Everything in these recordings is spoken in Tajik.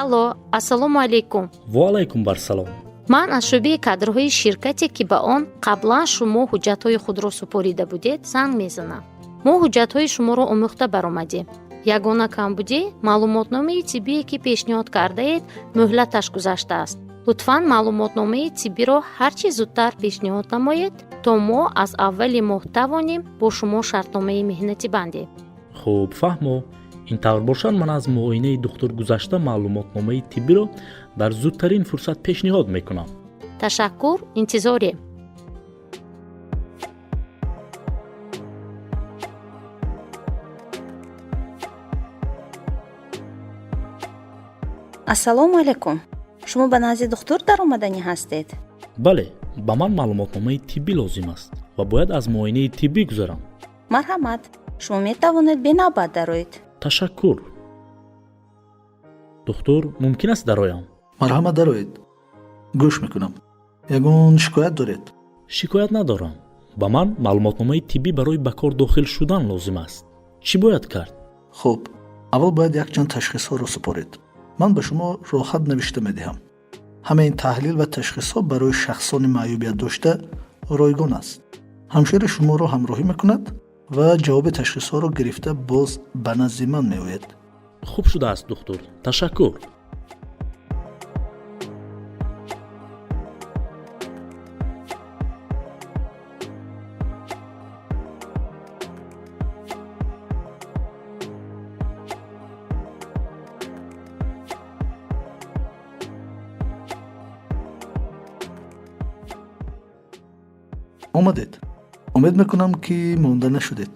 Алло, ассалому алайкум. Ва алайкум барсалом. Ман аз шӯъбаи кадрҳои ширкате, ки ба он қаблан шумо ҳуҷҷатҳои худро супорида будед, занг мезанам. Мо ҳуҷҷатҳои шуморо омӯхта баромадем. Ягона камбудӣ: маълумотномаи тиббие, ки пешниҳод кардаед, муҳлаташ гузаштааст. Лутфан маълумотномаи тиббиро ҳар чӣ зудтар пешниҳод намоед, то мо аз аввали моҳ тавонем бо шумо шартномаи меҳнатӣ бандем. Хуб, фаҳмо. Ин тавр бошад, ман аз муоинаи духтур гузашта, маълумотномаи тиббиро дар зудтарин фурсат пешниҳод мекунам. Ташаккур, интизорем. Ассалому алайкум. Шумо ба назди духтур даромаданӣ ҳастед? Бале, ба ман маълумотномаи тиббӣ лозим аст ва бояд аз муоинаи тиббӣ гузарам. Марҳамат, шумо метавонед бенавбат дароед. Ташаккур, духтур. Мумкин аст дароям? Марҳамат, дароед, гӯш мекунам. Ягон шикоят доред? Шикоят надорам. Ба ман маълумотномаи тиббӣ барои ба кор дохил шудан лозим аст. Чӣ бояд кард? Хуб, аввал бояд якчанд ташхисҳоро супоред. Ман ба шумо роҳхат навишта медиҳам. Ҳамаи ин таҳлил ва ташхисҳо барои шахсони маъюбият дошта ройгон аст. Ҳамшира шуморо ҳамроҳӣ мекунад ва ҷавоби ташхисҳоро гирифта, боз ба назди ман меояд. Хуб шудааст, духтур, ташаккур. Омадед. Умед мекунам, ки монда нашудед.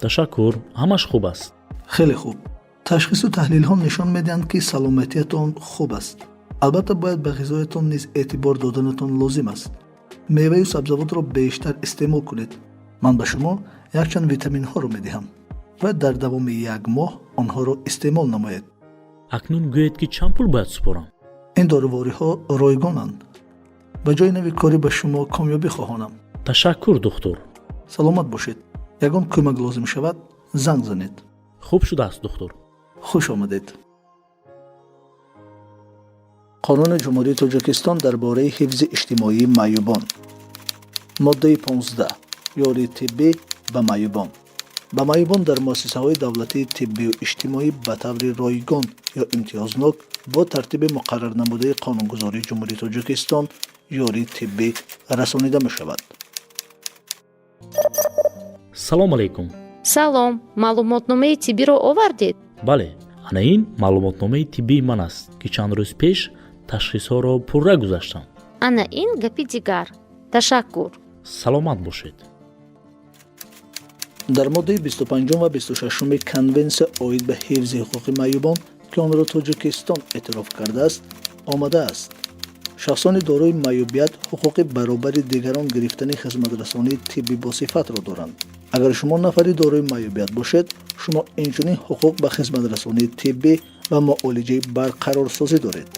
Ташаккур, ҳамаш хуб аст. Хеле хуб. Ташхису таҳлилҳо нишон медиҳанд, ки саломатиятон хуб аст. Албатта, бояд ба ғизоятон низ эътибор доданатон лозим аст. Меваю сабзавотро бештар истеъмол кунед. Ман ба шумо якчанд витаминҳоро медиҳам. Бояд дар давоми як моҳ онҳоро истеъмол намоед. Акнун гӯед, ки чанд пул бояд супорам? Ин дорувориҳо ройгонанд. Ба ҷои нави корӣ ба шумо комёбӣ хоҳонам. Ташаккур, духтур. Саломат бошед. Ягон кӯмак лозим шавад, занг занед. Хуб шудааст, духтур. Хуш омадед. Қонуни Ҷумҳурии Тоҷикистон дар бораи ҳифзи иҷтимоии маъюбон, моддаи 15, ёрии тиббӣ ба маъюбон. Ба маъюбон дар муассисаҳои давлатии тиббию иҷтимоӣ ба таври ройгон ё имтиёзнок бо тартиби муқаррарнамудаи қонунгузории Ҷумҳурии Тоҷикистон ёрии тиббӣ расонида мешавад. Салом алайкум. Салом. Маълумотномаи тиббиро овардед? Бале, ана ин маълумотномаи тиббии ман аст, ки чанд рӯз пеш ташхисҳоро пурра гузаштам. Ана ин гапи дигар. Ташаккур. Саломат бошед. Дар моддаи 25 ва 26-уми Конвенсия оид ба ҳифзи ҳуқуқи маъюбон, ки онро Тоҷикистон эътироф кардааст, омадааст: шахсони дорои маъюбият ҳуқуқи баробари дигарон гирифтани хизматрасонии тиббӣ босифатро доранд. Агар шумо нафари дорои маъюбият бошед, шумо инчунин ҳуқуқ ба хизматрасонии тиббӣ ва муолиҷаи барқарорсозӣ доред.